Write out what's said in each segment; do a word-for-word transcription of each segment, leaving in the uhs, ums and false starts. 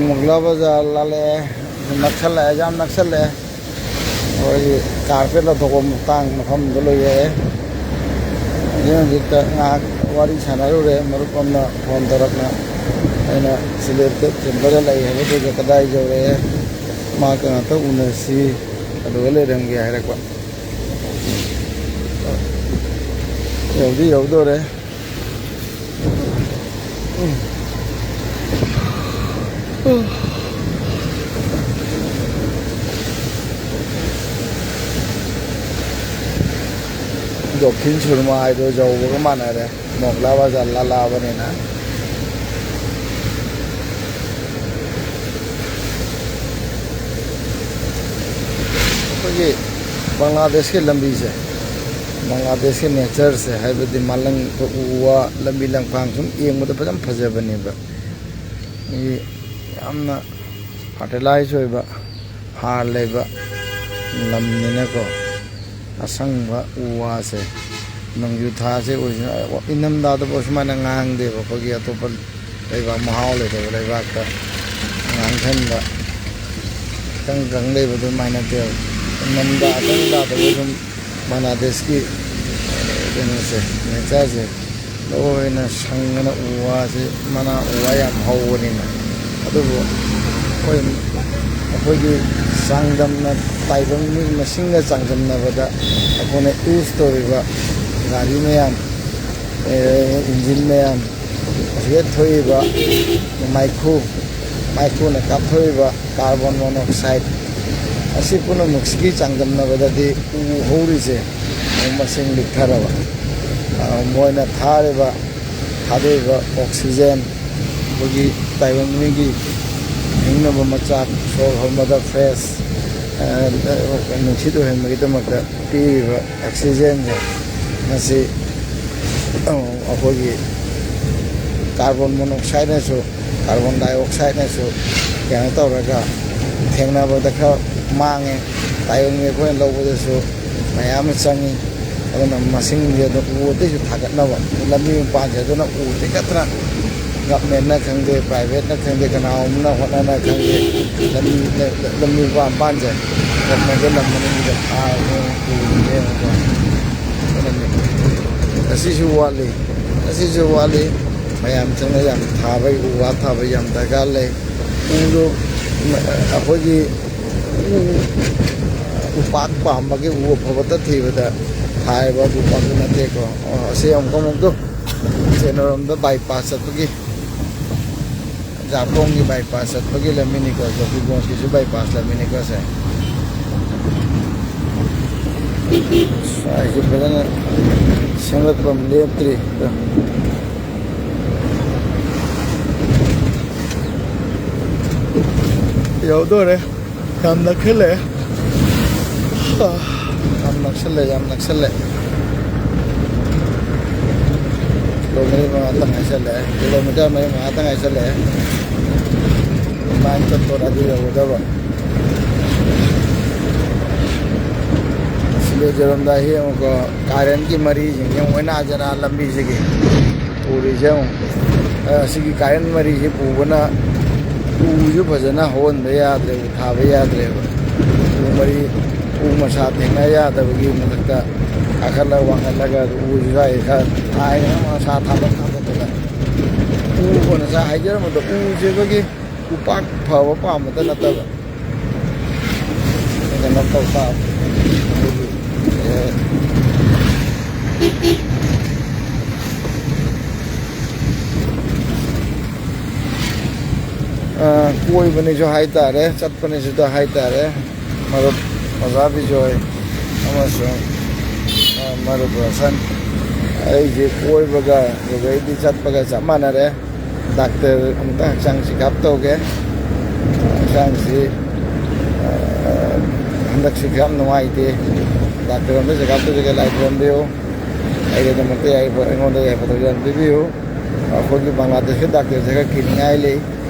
ꯃꯨꯛꯂꯥ ꯕꯖꯥꯔ ꯂꯥꯜꯂꯛꯑꯦ꯫ ꯅꯛꯁꯜꯂꯛꯑꯦ, ꯌꯥꯝ ꯅꯛꯁꯜꯂꯛꯑꯦ꯫ ꯑꯩꯈꯣꯏꯒꯤ ꯀꯥꯔꯄꯦꯠ ꯂꯧꯊꯣꯛꯄ ꯃꯇꯥꯡ ꯃꯐꯝꯗꯣ ꯂꯣꯏ ꯌꯧꯔꯛꯑꯦ꯫ ꯍꯧꯖꯤꯛ ꯍꯧꯖꯤꯛꯇ ꯉꯥꯏꯍꯥꯛ ꯋꯥꯔꯤ ꯁꯥꯟꯅꯔꯨꯔꯦ, ꯃꯔꯨꯞ ꯑꯃꯅ ꯐꯣꯟ ꯇꯧꯔꯛꯅ꯫ ꯑꯩꯅ ꯁꯤꯂꯦꯕꯁꯇ ꯆꯦꯝꯕꯔꯗ ꯂꯩ ꯍꯥꯏꯕꯗꯨꯗ ꯀꯗꯥꯏ ꯌꯧꯔꯛꯑꯦ, ꯃꯥ ꯉꯥꯛꯇ ꯎꯅꯁꯤ, ꯑꯗꯨꯒ ꯂꯩꯔꯝꯒꯦ ꯍꯥꯏꯔꯛꯄ꯫ ꯌꯧꯗꯤ ꯌꯧꯗꯣꯔꯦ꯫ ꯗꯣꯐꯤꯟ ꯁꯨꯔꯃꯥ ꯍꯥꯏꯗꯣ ꯌꯧꯕꯒ ꯃꯥꯟꯅꯔꯦ, ꯃꯣꯒ꯭ꯂꯥ ꯕꯖꯥꯔ ꯂꯥꯜꯂꯛꯑꯕꯅꯤꯅ꯫ ꯑꯩꯈꯣꯏꯒꯤ ꯕꯪꯒ꯭ꯂꯥꯗꯦꯁꯀꯤ ꯂꯝꯕꯤꯁꯦ, ꯕꯪꯒ꯭ꯂꯥꯗꯦꯁꯀꯤ ꯅꯦꯆꯔꯁꯦ, ꯍꯥꯏꯕꯗꯤ ꯃꯥꯂꯪꯗ ꯎ ꯋꯥ, ꯂꯝꯕꯤ ꯂꯝꯈꯥꯡ ꯁꯨꯝ ꯌꯦꯡꯕꯗ ꯐꯖꯅ ꯐꯖꯕꯅꯦꯕ꯫ ꯃꯤ ꯌꯥꯝꯅ ꯐꯔꯇꯤꯂꯥꯏꯖ ꯑꯣꯏꯕ, ꯍꯥꯔ ꯂꯩꯕ ꯂꯝꯅꯤꯅꯀꯣ, ꯑꯁꯪꯕ ꯎ ꯋꯥꯁꯦ, ꯅꯣꯡꯖꯨ ꯊꯥꯁꯦ ꯑꯣꯏꯁꯤꯅ, ꯏꯪꯊꯝꯊꯥꯗꯕꯨ ꯁꯨꯃꯥꯏꯅ ꯉꯥꯡꯗꯦꯕ꯫ ꯑꯩꯈꯣꯏꯒꯤ ꯑꯇꯣꯞꯄ ꯂꯩꯕꯥꯛ, ꯃꯍꯥꯎ ꯂꯩꯇꯕ ꯂꯩꯕꯥꯛꯇ ꯉꯥꯡꯁꯟꯕ, ꯈꯤꯇꯪ ꯀꯪ ꯂꯩꯕ ꯑꯗꯨꯃꯥꯏꯅ ꯅꯠꯇꯦꯕ꯫ ꯏꯪꯊꯝꯊꯥ ꯈꯤꯇꯪ ꯊꯥꯗꯕ ꯑꯗꯨꯝ ꯕꯪꯒ꯭ꯂꯥꯗꯦꯁꯀꯤ ꯀꯩꯅꯣꯁꯦ, ꯅꯦꯆꯔꯁꯦ ꯂꯣꯏꯅ ꯁꯪꯉꯅ ꯎ ꯋꯥꯁꯦ, ꯃꯅꯥ ꯎ ꯋꯥ ꯌꯥꯝ ꯍꯧꯕꯅꯤꯅ꯫ ꯑꯗꯨꯕꯨ ꯑꯩꯈꯣꯏ, ꯑꯩꯈꯣꯏꯒꯤ ꯆꯥꯡꯗꯝꯅ, ꯇꯥꯏꯕꯪ ꯃꯤ ꯃꯁꯤꯡꯒ ꯆꯥꯡꯗꯝꯅꯕꯗ ꯑꯩꯈꯣꯏꯅ ꯌꯨꯁ ꯇꯧꯔꯤꯕ ꯒꯥꯔꯤ ꯃꯌꯥꯝ, ꯑꯦ, ꯏꯟꯖꯤꯟ ꯃꯌꯥꯝ, ꯑꯁꯤꯗ ꯊꯣꯛꯏꯕ ꯃꯩꯈꯨ, ꯃꯩꯈꯨꯅ ꯀꯥꯞꯊꯣꯛꯏꯕ ꯀꯥꯔꯕꯣꯟ ꯃꯣꯅꯣꯛꯁꯥꯏꯠ, ꯑꯁꯤ ꯄꯨꯝꯅꯃꯛꯁꯤꯒꯤ ꯆꯥꯡꯗꯝꯅꯕꯗꯗꯤ ꯎ ꯍꯧꯔꯤꯁꯦ ꯃꯁꯤꯡ ꯂꯤꯛꯊꯔꯕ꯫ ꯑ, ꯃꯣꯏꯅ ꯊꯥꯔꯤꯕ, ꯊꯥꯗꯣꯛꯏꯕ ꯑꯣꯛꯁꯤꯖꯦꯟ, ꯑꯩꯈꯣꯏꯒꯤ ꯇꯥꯏꯕꯪ ꯃꯤꯒꯤ ꯍꯤꯡꯅꯕ ꯃꯆꯥꯛ, ꯁꯣꯔ ꯍꯣꯟꯕꯗ ꯐ꯭ꯔꯦꯁ, ꯑ, ꯅꯨꯡꯁꯤꯠ ꯑꯣꯏꯍꯟꯕꯒꯤꯗꯃꯛꯇ ꯄꯤꯔꯤꯕ ꯑꯣꯛꯁꯤꯖꯦꯟꯁꯦ, ꯃꯁꯤ ꯑꯩꯈꯣꯏꯒꯤ ꯀꯥꯔꯕꯣꯟ ꯃꯣꯅꯣꯛꯁꯥꯏꯠꯅꯁꯨ, ꯀꯥꯔꯕꯣꯟ ꯗꯥꯏꯑꯣꯛꯁꯥꯏꯠꯅꯁꯨ ꯀꯩꯅꯣ ꯇꯧꯔꯒ ꯊꯦꯡꯅꯕꯗ ꯈꯔ ꯃꯥꯡꯉꯦ꯫ ꯇꯥꯏꯕꯪꯒꯤ ꯑꯩꯈꯣꯏꯅ ꯂꯧꯕꯗꯁꯨ ꯃꯌꯥꯝ ꯑꯃ ꯆꯪꯉꯤ꯫ ꯑꯗꯨꯅ ꯃꯁꯤꯡꯁꯦ ꯑꯗꯨꯝ ꯎ ꯑꯇꯩꯁꯨ ꯊꯥꯒꯠꯅꯕ, ꯂꯝꯕꯤ ꯃꯄꯥꯟꯁꯦ ꯑꯗꯨꯅ ꯎ ꯇꯦꯛꯊꯠꯇꯅ ꯒꯚꯔꯟꯃꯦꯟꯅ ꯈꯪꯗꯦ, ꯄ꯭ꯔꯥꯏꯚꯦꯠꯅ ꯈꯪꯗꯦ, ꯀꯅꯥꯒꯨꯝꯕꯅ ꯍꯣꯠꯅꯅ ꯈꯪꯗꯦ, ꯂꯝꯕꯤ, ꯂꯝꯕꯤ ꯃꯄꯥꯟꯁꯦ ꯒꯚꯔꯟꯃꯦꯟꯒꯤ ꯂꯝ ꯃꯅꯨꯡꯗ ꯊꯥꯔꯒ ꯎꯔꯤꯅꯦꯕꯀꯣ꯫ ꯑꯗꯨꯅꯅꯦ꯫ ꯑꯁꯤꯁꯨ ꯋꯥꯠꯂꯤ, ꯑꯁꯤꯁꯨ ꯋꯥꯠꯂꯤ꯫ ꯃꯌꯥꯝ ꯆꯪꯅ ꯌꯥꯝ ꯊꯥꯕ, ꯎ ꯋꯥ ꯊꯥꯕ ꯌꯥꯝ ꯗꯔꯀꯥꯔ ꯂꯩ꯫ ꯎꯗꯣ ꯑꯩꯈꯣꯏꯒꯤ ꯎ, ꯎꯄꯥꯛ ꯄꯥꯝꯕꯒꯤ ꯎ ꯑꯐꯕꯇ ꯊꯤꯕꯗ ꯊꯥꯏꯕ ꯑꯗꯨ ꯄꯥꯝꯕ ꯅꯠꯇꯦꯀꯣ꯫ ꯑꯣ, ꯑꯁꯤ ꯑꯃꯨꯛ ꯑꯃꯨꯛꯇꯣ ꯀꯩꯅꯣꯔꯣꯝꯗ ꯕꯥꯏꯄꯥꯁ ꯆꯠꯄꯒꯤ, ꯖꯥꯈꯣꯡꯒꯤ ꯕꯥꯏꯄꯥꯁ ꯆꯠꯄꯒꯤ ꯂꯝꯕꯤꯅꯤꯀꯣ, ꯖꯣꯀꯤꯒꯣꯟꯁꯀꯤꯁꯨ ꯕꯥꯏꯄꯥꯁ ꯂꯝꯕꯤꯅꯤꯀꯣ ꯁꯦ꯫ ꯁ꯭ꯋꯥꯏꯁꯦ ꯐꯖꯅ ꯁꯦꯝꯒꯠꯄ ꯑꯃ ꯂꯦꯞꯇ꯭ꯔꯤ꯫ ꯌꯧꯗꯣꯔꯦ꯫ ꯌꯥꯝ ꯅꯛꯁꯤꯜꯂꯛꯑꯦ꯫ ꯌꯥꯝ ꯅꯛꯁꯤꯜꯂꯦ, ꯌꯥꯝ ꯅꯛꯁꯤꯜꯂꯦ꯫ ꯀꯤꯂꯣꯃꯤꯇꯔ ꯃꯉꯥ ꯇꯪ ꯉꯥꯏꯁꯜꯂꯛꯑꯦ꯫ ꯀꯤꯂꯣꯃꯤꯇꯔ ꯃꯔꯤ ꯃꯉꯥ ꯇꯪ ꯉꯥꯏꯁꯜꯂꯛꯑꯦ꯫ ꯃꯥꯏ ꯆꯠꯄꯗ ꯑꯗꯨ ꯌꯧꯒꯗꯕ꯫ ꯁꯤꯗ ꯖꯔꯝꯗꯥꯏ ꯌꯦꯡꯉꯨꯀꯣ, ꯀꯥꯔꯦꯟꯒꯤ ꯃꯔꯤꯁꯤꯡꯁꯦ ꯌꯦꯡꯉꯨ, ꯑꯣꯏꯅꯥ ꯖꯅꯥ ꯂꯝꯕꯤꯁꯤꯒꯤ ꯄꯨꯔꯤꯁꯦ ꯌꯦꯡꯉꯨ꯫ ꯑ, ꯁꯤꯒꯤ ꯀꯥꯔꯦꯟ ꯃꯔꯤꯁꯤ ꯄꯨꯕꯅ ꯎꯁꯨ ꯐꯖꯅ ꯍꯧꯍꯟꯕ ꯌꯥꯗ꯭ꯔꯦ, ꯎ ꯊꯥꯕ ꯌꯥꯗ꯭ꯔꯦꯕ꯫ ꯎ ꯃꯔꯤ, ꯎ ꯃꯁꯥ ꯊꯦꯡꯅ ꯌꯥꯗꯕꯒꯤ ꯃꯊꯛꯇ ꯀꯥꯈꯠꯂ ꯋꯥꯡꯈꯠꯂꯒ ꯎꯁꯨ ꯁ꯭ꯋꯥꯏ ꯈꯔ ꯊꯥꯏꯅ ꯃꯁꯥ ꯊꯥꯗꯣꯛ ꯊꯥꯗꯣꯛꯄꯗ ꯎ ꯉꯁꯥꯏ ꯍꯥꯏꯖꯔꯝꯕꯗꯣ ꯎꯁꯦ ꯑꯩꯈꯣꯏꯒꯤ ꯎꯄꯥꯛ ꯐꯕ ꯄꯥꯝꯕꯇ ꯅꯠꯇꯕ ꯀꯩꯅꯣ ꯇꯧ ꯇꯥꯕ꯫ ꯑꯗꯨꯒꯤ, ꯑꯦ, ꯑ, ꯀꯣꯏꯕꯅꯤꯁꯨ ꯍꯥꯏꯇꯥꯔꯦ, ꯆꯠꯄꯅꯤꯁꯨꯗ ꯍꯥꯏꯇꯥꯔꯦ꯫ ꯃꯔꯨꯞ ꯑꯣꯖꯥ ꯕꯤꯖꯣꯏ ꯑꯃꯁꯨꯡ, ꯑ, ꯃꯔꯨꯞ ꯔꯣꯁꯟ, ꯑꯩꯁꯦ ꯀꯣꯏꯕꯒ ꯑꯗꯨꯗꯩꯗꯤ ꯆꯠꯄꯒ ꯆꯞ ꯃꯥꯟꯅꯔꯦ꯫ ꯗꯥꯛꯇꯔ ꯑꯃꯨꯛꯇ ꯍꯛꯆꯥꯡ ꯆꯦꯛꯑꯞ ꯇꯧꯒꯦ꯫ ꯍꯛꯆꯥꯡꯁꯤ, ꯑ, ꯍꯟꯗꯛꯁꯤ ꯈꯔ ꯅꯨꯡꯉꯥꯏꯇꯦ꯫ ꯗꯥꯛꯇꯔ ꯑꯃꯗ ꯆꯦꯛꯑꯞ ꯇꯧꯖꯒꯦ, ꯂꯥꯏ ꯈꯨꯔꯨꯝꯕꯤꯌꯨ꯫ ꯑꯩꯒꯤꯗꯃꯛꯇ ꯌꯥꯏꯐ-, ꯑꯩꯉꯣꯟꯗ ꯌꯥꯏꯐ ꯊꯧꯖꯥꯜ ꯄꯤꯕꯤꯌꯨ꯫ ꯑꯩꯈꯣꯏꯒꯤ ꯕꯪꯒ꯭ꯂꯥꯗꯦꯁꯀꯤ ꯗꯥꯛꯇꯔꯁꯦ ꯈꯔ ꯀꯤꯅꯤꯡꯉꯥꯏ ꯂꯩ꯫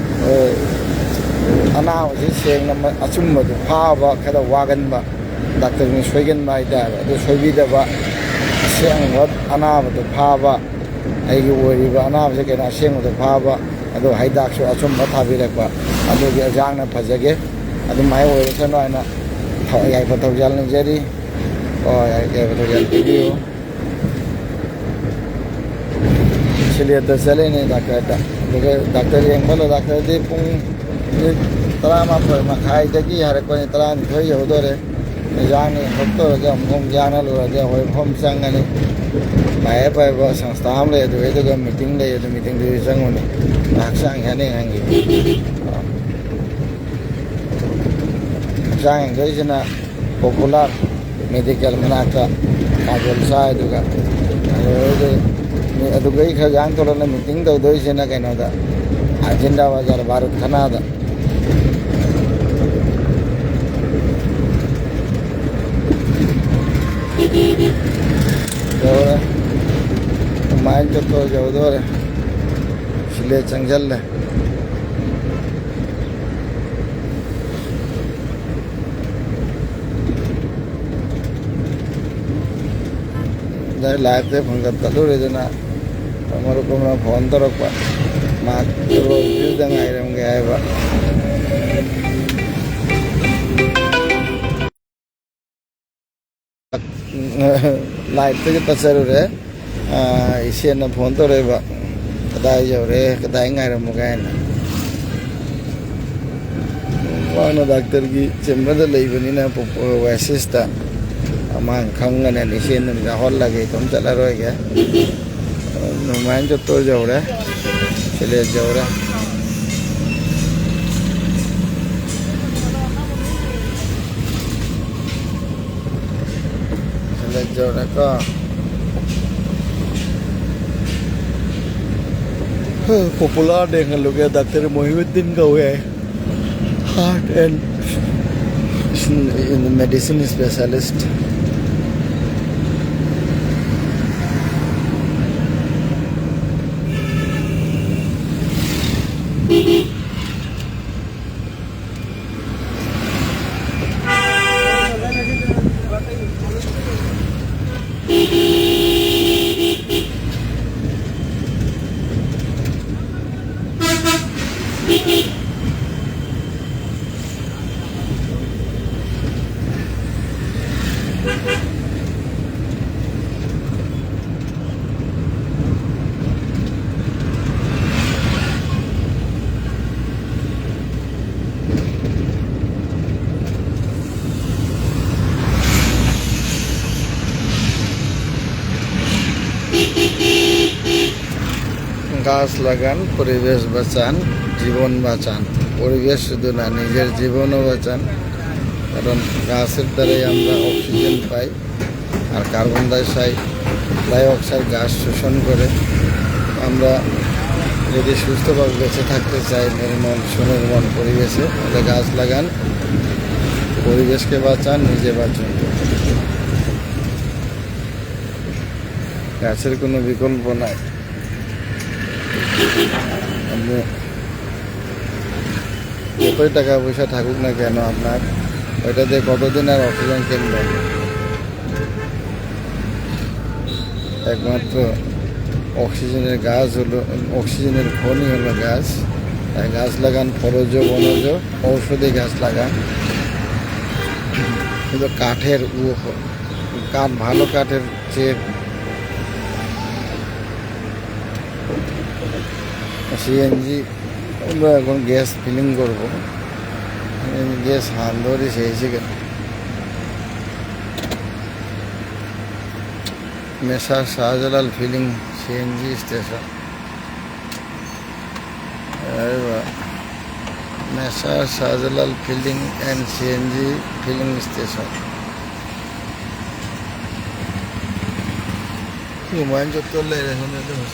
ꯑ, ꯑꯅꯥꯕꯁꯤ ꯁꯦꯡꯅ ꯃ-, ꯑꯆꯨꯝꯕꯗꯨ ꯐꯥꯕ, ꯈꯔ ꯋꯥꯒꯟꯕ ꯗꯥꯛꯇꯔꯅ ꯁꯣꯏꯒꯟꯕ ꯍꯥꯏꯇꯥꯔꯦ꯫ ꯑꯗꯨ ꯁꯣꯏꯕꯤꯗꯕ, ꯑꯁꯦꯡꯕ ꯑꯅꯥꯕꯗꯨ ꯐꯥꯕ, ꯑꯩꯒꯤ ꯑꯣꯏꯔꯤꯕ ꯑꯅꯥꯕꯁꯦ ꯀꯩꯅꯣ ꯑꯁꯦꯡꯕꯗ ꯐꯥꯕ, ꯑꯗꯨꯒ ꯍꯤꯗꯥꯛꯁꯨ ꯑꯆꯨꯝꯕ ꯊꯥꯕꯤꯔꯛꯄ, ꯑꯗꯨꯒꯤ ꯌꯥꯝꯅ ꯐꯖꯒꯦ꯫ ꯑꯗꯨꯃꯥꯏꯅ ꯑꯣꯏꯔꯁꯅꯨ ꯍꯥꯏꯅ ꯊ-, ꯌꯥꯏꯐ ꯊꯧꯖꯥꯜ ꯅꯤꯖꯔꯤ꯫ ꯍꯣꯏ, ꯌꯥꯏꯐ ꯊꯧꯖꯥꯜ ꯄꯤꯕꯤꯌꯨ꯫ ꯁꯤꯂꯦꯠꯇ ꯆꯠꯂꯤꯅꯦ ꯗꯥꯛꯇꯔꯗ꯫ ꯑꯗꯨꯒ ꯗꯥꯛꯇꯔ ꯌꯦꯡꯕ ꯂꯣ-, ꯗꯥꯛꯇꯔꯗꯤ ꯄꯨꯡ ꯇꯔꯥꯃꯥꯊꯣꯏ ꯃꯈꯥꯏꯗꯒꯤ ꯍꯥꯏꯔꯛꯄꯅꯤ, ꯇꯔꯥꯅꯤꯊꯣꯏ ꯌꯧꯗꯣꯔꯦ꯫ ꯃꯦꯖꯥꯡꯅ ꯌꯦꯡꯊꯣꯛꯇꯧꯔꯒ ꯑꯃꯨꯛ ꯌꯥꯅ ꯂꯨꯔꯗꯤ ꯑꯩꯈꯣꯏ ꯃꯐꯝ ꯆꯪꯒꯅꯤ꯫ ꯐꯩ ꯐꯩꯕ ꯁꯪꯁꯊꯥ ꯑꯃ ꯂꯩ, ꯑꯗꯨꯒ, ꯑꯗꯨꯒ ꯃꯤꯇꯤꯡ ꯂꯩ, ꯑꯗꯨ ꯃꯤꯇꯤꯡꯗꯨꯁꯨ ꯆꯪꯉꯨꯅꯤ꯫ ꯍꯛꯆꯥꯡ ꯍꯦꯟꯅ ꯌꯦꯡꯍꯟꯈꯤ꯫ ꯍꯛꯆꯥꯡ ꯌꯦꯡꯗꯣꯏꯁꯤꯅ ꯄꯣꯄꯨꯂꯔ ꯃꯦꯗꯤꯀꯦꯜ ꯃꯅꯥꯛꯇ ꯀꯥꯖꯣꯜ ꯁꯥꯏꯗꯨꯒ, ꯑꯗꯨꯗꯩꯗꯤ ꯑꯗꯨꯒꯩ ꯈꯔ ꯌꯥꯡ ꯊꯣꯛꯂꯛꯅ ꯃꯤꯇꯤꯡ ꯇꯧꯗꯣꯏꯁꯤꯅ ꯀꯩꯅꯣꯗ, ꯑꯖꯤꯟꯗꯥ ꯕꯖꯥꯔ ꯚꯥꯔꯠ ꯈꯅꯥꯗ꯫ ꯌꯧꯔꯦ꯫ ꯃꯥꯏꯟ ꯆꯠꯄ ꯌꯧꯗꯣꯔꯦ꯫ ꯁꯤꯂꯦ ꯆꯪꯁꯜꯂꯦ꯫ ꯂꯥꯏꯐꯇ ꯐꯪꯒꯠ ꯇꯠꯂꯨꯔꯦꯗꯅ ꯃꯔꯨꯞ ꯑꯃꯅ ꯐꯣꯟ ꯇꯧꯔꯛꯄ, ꯃꯥ ꯔꯣꯖꯤꯗ ꯉꯥꯏꯔꯝꯒꯦ ꯍꯥꯏꯕ꯫ ꯂꯥꯏꯐꯇꯒꯤ ꯇꯠꯆꯔꯨꯔꯦ꯫ ꯑꯥ, ꯏꯆꯦꯅ ꯐꯣꯟ ꯇꯧꯔꯛꯑꯦꯕ, "ꯀꯗꯥꯏ ꯌꯧꯔꯦ, ꯀꯗꯥꯏ ꯉꯥꯏꯔꯝꯃꯨꯒꯦ?" ꯍꯥꯏꯅ꯫ ꯃꯥꯅ ꯗꯥꯛꯇꯔꯒꯤ ꯆꯦꯝꯕꯔꯗ ꯂꯩꯕꯅꯤꯅ, ꯄꯣ-, ꯄꯣ-, ꯋꯥꯏꯁꯤꯁꯇ ꯑꯃꯥꯡ ꯈꯪꯒꯅꯦꯅ ꯏꯆꯦꯅ ꯑꯗꯨꯝ ꯌꯥꯎꯍꯜꯂꯒꯦ, ꯏꯇꯣꯝ ꯆꯠꯂꯔꯣꯏꯒꯦ꯫ ꯑꯗꯨꯃꯥꯏꯅ ꯆꯠꯇꯣꯏ ꯌꯧꯔꯦ, ꯁꯤꯂꯦ ꯌꯧꯔꯦ꯫ ꯁꯤꯂꯦ ꯌꯧꯔꯦꯀꯣ꯫ ꯄꯣꯄꯨꯂꯔꯗ ꯌꯦꯡꯍꯜꯂꯨꯒꯦ, ꯗꯥꯛꯇꯔ ꯃꯣꯍꯤꯎꯗꯤꯟ ꯀꯧꯋꯦ꯫ Heart and medicine specialist. গাছ লাগান, পরিবেশ বাঁচান, জীবন বাঁচান। পরিবেশ শুধু না, নিজের জীবনও বাঁচান, কারণ গাছের দ্বারাই আমরা অক্সিজেন পাই। আর কার্বন ডাইঅক্সাইড, ডাইঅক্সাইড গাছ শোষণ করে। আমরা যদি সুস্থভাবে বেঁচে থাকতে চাই, নির্মল সুনির্মল পরিবেশে, তাহলে গাছ লাগান, পরিবেশকে বাঁচান, নিজে বাঁচুন। গাছের কোনো বিকল্প নাই। আপনি যতই টাকা পয়সা থাকুক না কেন আপনার, ওইটা দিয়ে কতদিন আর অক্সিজেন কিনবেন? একমাত্র অক্সিজেনের গাছ হলো, অক্সিজেনের খনি হলো গাছ। তাই গাছ লাগান, ফলজ, বনজ, ঔষধি গাছ লাগান। কিন্তু কাঠের উ-, কাঠ, ভালো কাঠের যে সিএনজি, আমরা এখন গ্যাস ফিলিং করবো। গ্যাস হান ধরে সেই সেখানে messrs Shahjalal filling C N G station. Messrs Shahjalal filling and C N G filling station. Humayun চত্বর লেগে,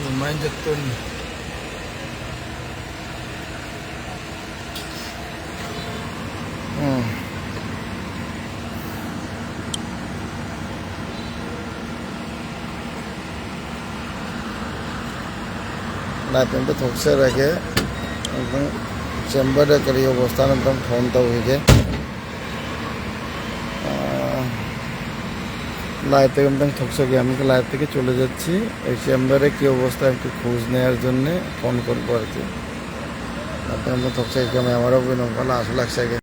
হুমায়ুন চত্বর। ꯂꯥꯏꯞ ꯑꯝꯇ ꯊꯣꯛꯆꯔꯒꯦ꯫ ꯑꯝꯇꯪ ꯆꯦꯝꯕꯔꯗ ꯀꯔꯤ ꯑꯣꯕꯁꯊꯥꯅꯣ ꯑꯝꯇꯪ ꯐꯣꯟ ꯇꯧꯈꯤꯒꯦ꯫ লাইভ থেকে একদম ঠকসে গিয়ে আমি লাইভ থেকে চলে যাচ্ছি। এই চেম্বারে কী অবস্থা একটু খোঁজ নেওয়ার জন্য ফোন করবো আর কি। ꯑꯃꯨꯛ ꯊꯣꯛꯆꯒꯦ, ꯃꯌꯥꯝ ꯋꯥꯔꯧꯕꯤꯅꯨ, ꯑꯃꯨꯛꯀ ꯂꯥꯛꯑꯁꯨ ꯂꯥꯛꯆꯒꯦ꯫